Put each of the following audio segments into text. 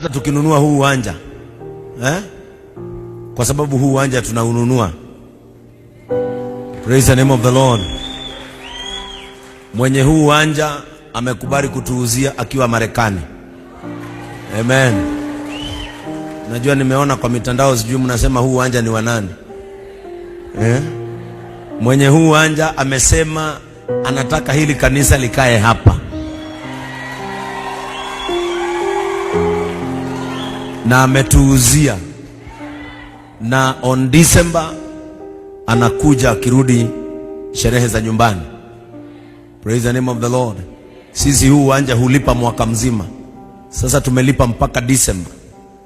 Hata tukinunua huu uwanja, eh? Kwa sababu huu uwanja tunaununua. Praise the name of the Lord. Mwenye huu uwanja amekubali kutuuzia akiwa Marekani. Amen. Najua nimeona kwa mitandao, sijui mnasema huu uwanja ni wa nani? Eh? Mwenye huu uwanja amesema anataka hili kanisa likae hapa, na ametuuzia, na on December anakuja akirudi sherehe za nyumbani. Praise the name of the Lord. Sisi huu uwanja hulipa mwaka mzima, sasa tumelipa mpaka December,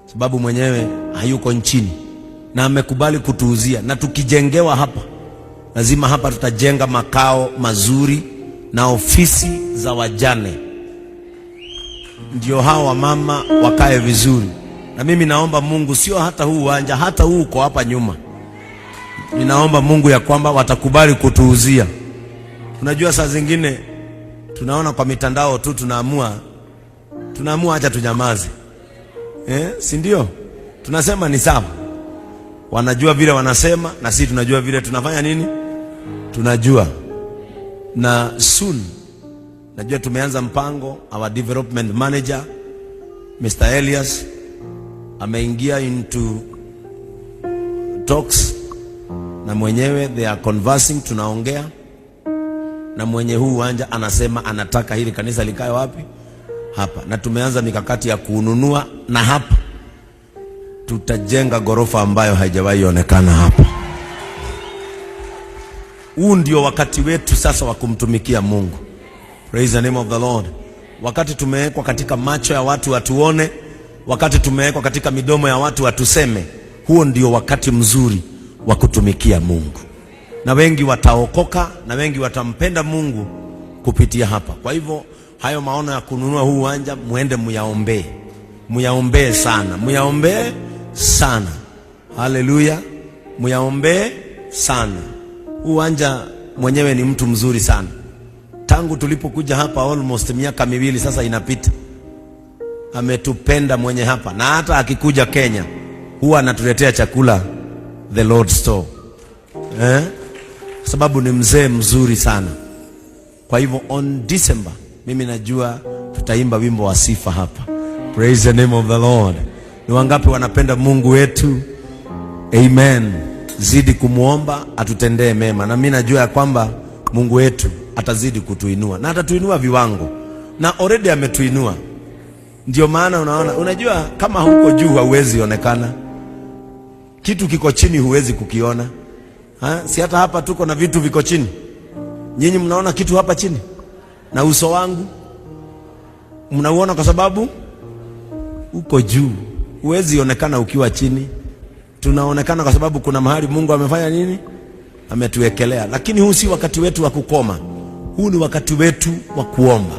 sababu mwenyewe hayuko nchini na amekubali kutuuzia, na tukijengewa hapa, lazima hapa tutajenga makao mazuri na ofisi za wajane, ndio hao wamama wakae vizuri. Na mimi naomba Mungu, sio hata huu uwanja, hata huu uko hapa nyuma, ninaomba Mungu ya kwamba watakubali kutuuzia. Unajua, saa zingine tunaona kwa mitandao tu, tunaamua acha tunyamaze, eh, si ndio? Tunasema ni sawa, wanajua vile wanasema, na sisi tunajua vile tunafanya nini, tunajua. Na soon najua tumeanza mpango, our development manager Mr. Elias ameingia into talks na mwenyewe, they are conversing, tunaongea na mwenye huu uwanja anasema anataka hili kanisa likae wapi? Hapa. Na tumeanza mikakati ya kuununua, na hapa tutajenga ghorofa ambayo haijawahi onekana hapa. Huu ndio wakati wetu sasa wa kumtumikia Mungu. Praise the name of the Lord. Wakati tumewekwa katika macho ya watu watuone, wakati tumewekwa katika midomo ya watu watuseme, huo ndio wakati mzuri wa kutumikia Mungu, na wengi wataokoka na wengi watampenda Mungu kupitia hapa. Kwa hivyo hayo maono ya kununua huu uwanja muende muyaombee, muyaombee sana, muyaombee sana. Haleluya, muyaombee sana. Huu uwanja mwenyewe ni mtu mzuri sana. Tangu tulipokuja hapa almost miaka 2 sasa inapita, ametupenda mwenye hapa, na hata akikuja Kenya huwa anatuletea chakula the Lord's Store, eh? Sababu ni mzee mzuri sana. Kwa hivyo on December mimi najua tutaimba wimbo wa sifa hapa. Praise the name of the Lord. Ni wangapi wanapenda Mungu wetu? Amen. Zidi kumwomba atutendee mema, na mimi najua ya kwamba Mungu wetu atazidi kutuinua na atatuinua viwango, na already ametuinua. Ndio maana unaona, unajua kama huko juu hauwezi onekana, kitu kiko chini huwezi kukiona. Ha? Si hata hapa tuko na vitu viko chini. Nyinyi mnaona kitu hapa chini, na uso wangu mnauona kwa sababu uko juu. Huwezi onekana ukiwa chini. Tunaonekana kwa sababu kuna mahali Mungu amefanya nini? Ametuwekelea. Lakini huu si wakati wetu wa kukoma, huu ni wakati wetu wa kuomba.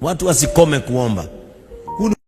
Watu wasikome kuomba. Huu ni